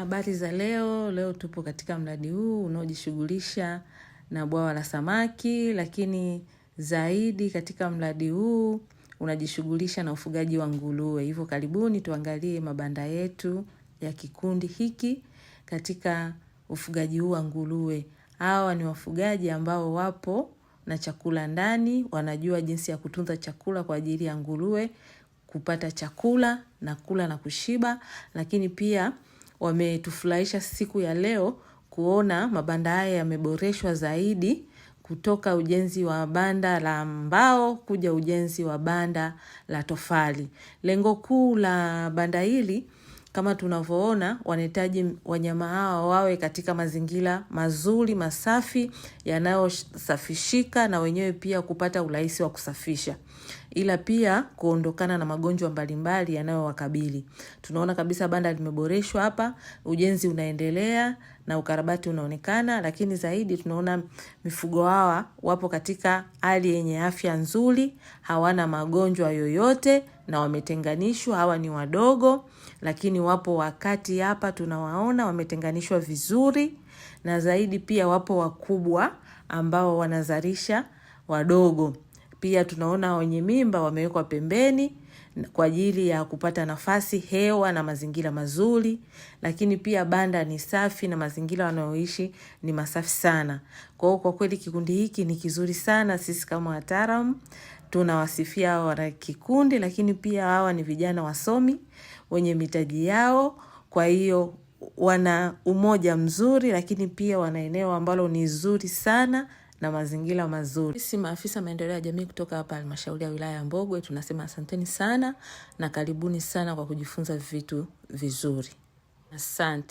Habari za leo. Leo tupo katika mradi huu unaojishughulisha na bwawa la samaki, lakini zaidi katika mradi huu unajishughulisha na ufugaji wa nguruwe. Hivyo karibuni tuangalie mabanda yetu ya kikundi hiki katika ufugaji huu wa nguruwe. Hawa ni wafugaji ambao wapo na chakula ndani, wanajua jinsi ya kutunza chakula kwa ajili ya nguruwe kupata chakula na kula na kushiba, lakini pia wametufurahisha siku ya leo kuona mabanda haya yameboreshwa zaidi kutoka ujenzi wa banda la mbao kuja ujenzi wa banda la tofali. Lengo kuu la banda hili kama tunavyoona, wanahitaji wanyama hawa wawe katika mazingira mazuri masafi yanayosafishika na wenyewe pia kupata urahisi wa kusafisha, ila pia kuondokana na magonjwa mbalimbali yanayowakabili. Tunaona kabisa banda limeboreshwa hapa, ujenzi unaendelea na ukarabati unaonekana, lakini zaidi tunaona mifugo hawa wapo katika hali yenye afya nzuri, hawana magonjwa yoyote na wametenganishwa. Hawa ni wadogo, lakini wapo wakati hapa tunawaona wametenganishwa vizuri, na zaidi pia wapo wakubwa ambao wanazalisha wadogo. Pia tunaona wenye mimba wamewekwa pembeni kwa ajili ya kupata nafasi, hewa na mazingira mazuri, lakini pia banda ni safi na mazingira wanayoishi ni masafi sana. Kwa hiyo kwa kweli kikundi hiki ni kizuri sana. Sisi kama wataalamu tunawasifia hawa wana kikundi, lakini pia hawa ni vijana wasomi wenye mitaji yao, kwa hiyo wana umoja mzuri, lakini pia wana eneo ambalo ni zuri sana na mazingira mazuri. Sisi maafisa maendeleo ya jamii kutoka hapa halmashauri ya wilaya ya Mbogwe tunasema asanteni sana na karibuni sana kwa kujifunza vitu vizuri. Asante.